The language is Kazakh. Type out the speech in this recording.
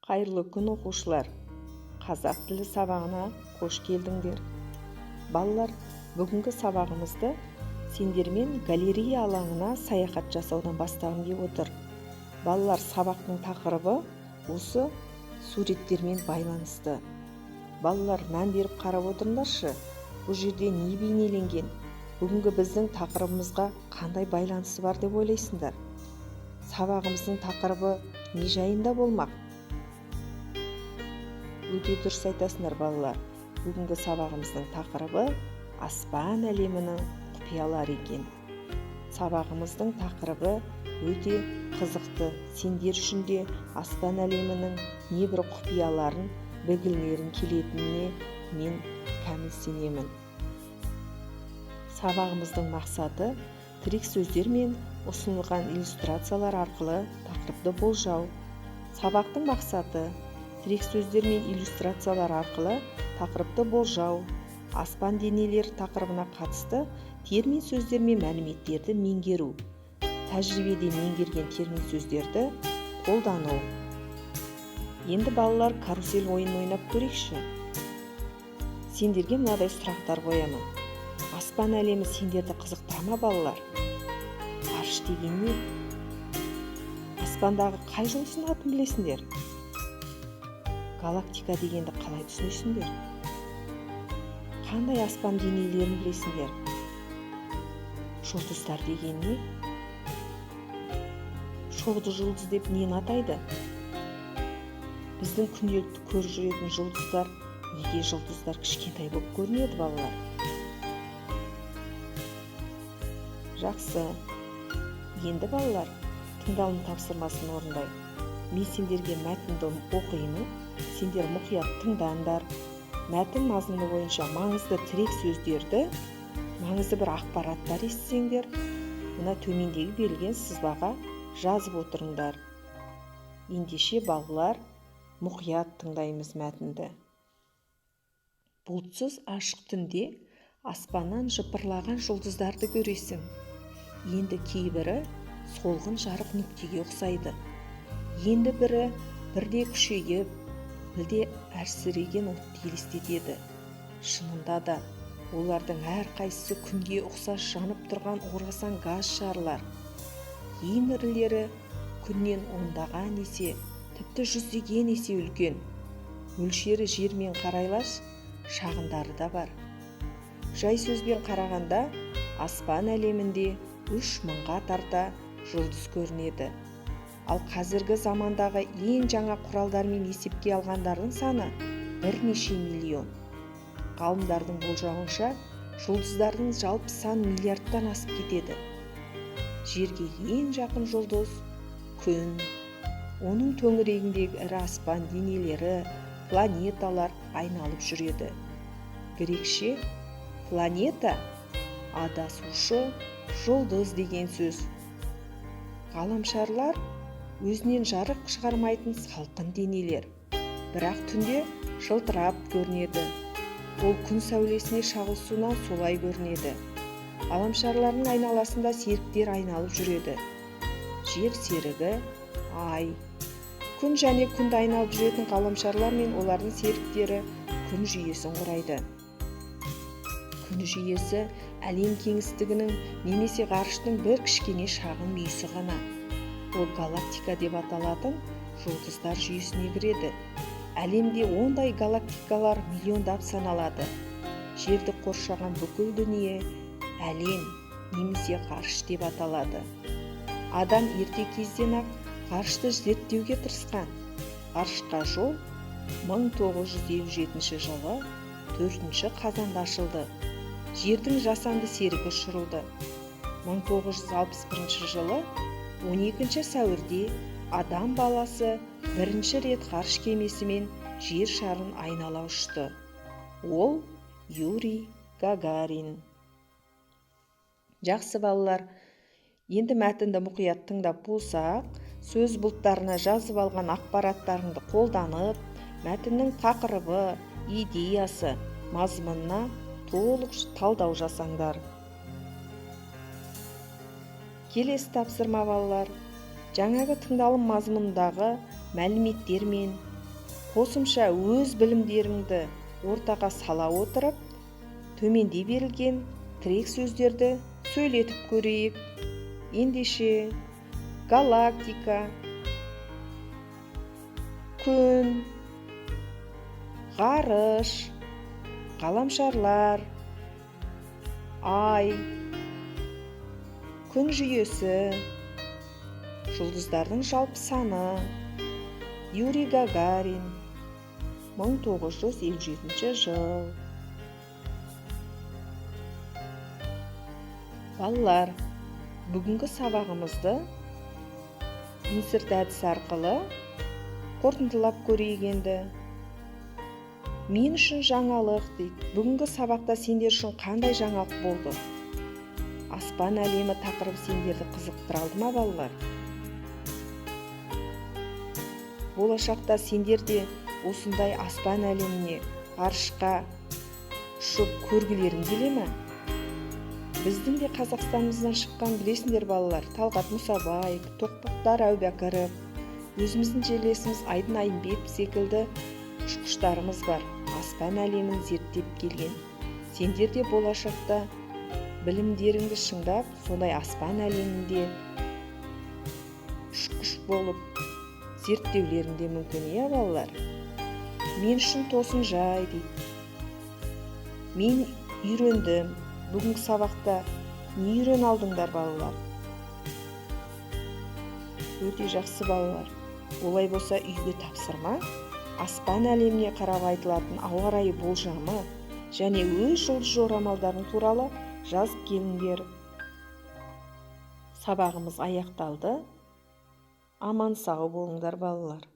Қайырлы күн, оқушылар! Қазақ тілі сабағына қош келдіңдер. Балалар, бүгінгі сабағымызды сендермен галерея алаңына саяхат жасаудан бастағым келіп отыр. Балалар, сабақтың тақырыбы осы суреттермен байланысты. Балалар, мән беріп қарап отырыңдаршы, бұл жерде не бейнеленген? Бүгінгі біздің тақырыбымызға қандай байланысы бар деп ойлайсыңдар? Сабағымыздың тақырыбы не жайында болмақ? Өте дұрыс айтасыңдар, балалар. Бүгінгі сабағымыздың тақырыбы аспан әлемінің құпиялары екен. Сабағымыздың тақырыбы өте қызықты. Сендер үшін де аспан әлемінің небір құпияларын білгілерің келетініне мен кәміл сенемін. Сабағымыздың мақсаты: тірек сөздер мен ұсынылған иллюстрациялар арқылы тақырыпты болжау. Сабақтың мақсаты: тірек сөздер мен иллюстрациялар арқылы тақырыпты болжау, аспан денелері тақырыбына қатысты термин сөздер мен мәліметтерді меңгеру, тәжірибеде меңгерген термин сөздерді қолдану. Енді, балалар, карусель ойынын ойнап көрейікші. Сендерге мынадай сұрақтар қоямын. Аспан әлемі сендерді қызықтыра ма, балалар? Ғарыш деген не? Аспандағы қай жұлдыздың атын білесіңдер? Галактика дегенді қалай түсінесіңдер? Қандай аспан денелерін білесіңдер? Жұлдыздар деген не? Шоғды жұлдыз деп нені атайды? Біздің күнделікті көріп жүретін жұлдыздар, неге жұлдыздар кішкентай болып көрінеді, балалар? Жақсы. Енді, балалар, тыңдалым тапсырмасын орындайық. Мен сендерге мәтінді оқимын, сендер мұқият тыңдаңдар. Мәтін мазмұны бойынша маңызды тірек сөздерді, маңызды бір ақпараттар естісеңдер, мына төмендегі берілген сызбаға жазып отырыңдар. Ендеше, балалар, мұқият тыңдаймыз мәтінді. Бұлтсыз ашық түнде аспаннан жыпырлаған жұлдыздарды көресің. Енді кейбірі солғын жарық нүктеге ұқсайды. Енді бірі бірде күшейіп, бірде әлсіреген отты елестетеді. Шынында да, олардың әрқайсысы күнге ұқсас жанып тұрған орасан газ шарлар. Ең ірілері күннен ондаған есе, тіпті жүздеген есе үлкен. Мөлшері жермен қарайлас шағындары да бар. Жай сөзбен қарағанда, аспан әлемінде 3000-ға тарта жұлдыз көрінеді. Ал қазіргі замандағы ең жаңа құралдармен есепке алғандардың саны бірнеше миллион. Ғалымдардың болжауынша, жұлдыздардың жалпы саны миллиардтан асып кетеді. Жерге ең жақын жұлдыз Күн. Оның төңірегіндегі ірі аспан денелері, планеталар айналып жүреді. Грекше планета адасушы жұлдыз деген сөз. Ғаламшарлар өзінен жарық шығармайтын салқын денелер, бірақ түнде жылтырап көрінеді. Ол күн сәулесіне шағылысуынан солай көрінеді. Ғаламшарлардың айналасында серіктер айналып жүреді. Жер серігі Ай. Күн және күнді айналып жүретін ғаламшарлар мен олардың серіктері күн жүйесін құрайды. Күн жүйесі әлем кеңістігінің немесе ғарыштың бір кішкене шағын мүйісі ғана. Ол галактика деп аталатын жұлдыздар жүйесіне кіреді. Әлемде ондай галактикалар миллиондап саналады. Жерді қоршаған бүкіл дүние әлем немесе ғарыш деп аталады. Адам ерте кезден-ақ ғарышты зерттеуге тырысқан. Ғарышқа жол 1957 жылы 4 қазанда ашылды. Жердің жасанды серігі ұшырылды. 1961 жылы 12 сәуірде адам баласы бірінші рет ғарыш кемесімен жер шарын айнала ұшты. Ол Юрий Гагарин. Жақсы, балалар, енді мәтінді мұқият тыңдап болсақ, сөз бұлттарына жазып алған ақпараттарыңды қолданып, мәтіннің тақырыбы, идеясы, мазмұнына толық талдау жасаңдар. Келесі тапсырма, балалар. Жаңағы тыңдалым мазмұнындағы мәліметтер мен Қосымша өз білімдеріңді ортаға сала отырып, төменде берілген тірек сөздерді сөйлетіп көрейік. Ендеше, галактика, күн, ғарыш, ғаламшарлар, ай, күн жүйесі, жұлдыздардың жалпы саны, Юрий Гагарин, 1957 жыл. Балалар, бүгінгі сабағымызды инсерт әдісі арқылы қорытындылап көрейік енді. Мен үшін жаңалық дейді. Бүгінгі сабақта сендер үшін қандай жаңалық болды? Аспан әлемі тақырыбы сендерді қызықтыра алды ма, балалар? Болашақта сендер де осындай аспан әлеміне, ғарышқа ұшып көргілерің келе ме? Біздің де Қазақстанымыздан шыққан, білесіңдер, балалар, Талғат Мұсабаев, Тоқтар Әубәкіров, өзіміздің жерлесіміз Айдын Айымбетов секілді ұшқыштарымыз бар, аспан әлемін зерттеп келген. Сендер де болашақта білімдеріңді шыңдап, сондай аспан әлемінде ұшқыш болып зерттеулерің де мүмкін, иә, балалар? Мен үшін тосын жай дейді. Мен үйрендім. Бүгінгі сабақта не үйрене алдыңдар, балалар? Өте жақсы, балалар. Олай болса, үйге тапсырма: аспан әлеміне қарап айтылатын ауа райы болжамы және өз жұлдыз жорамалдарың туралы жазып келіңдер. Сабағымыз аяқталды. Аман сау болыңдар, балалар.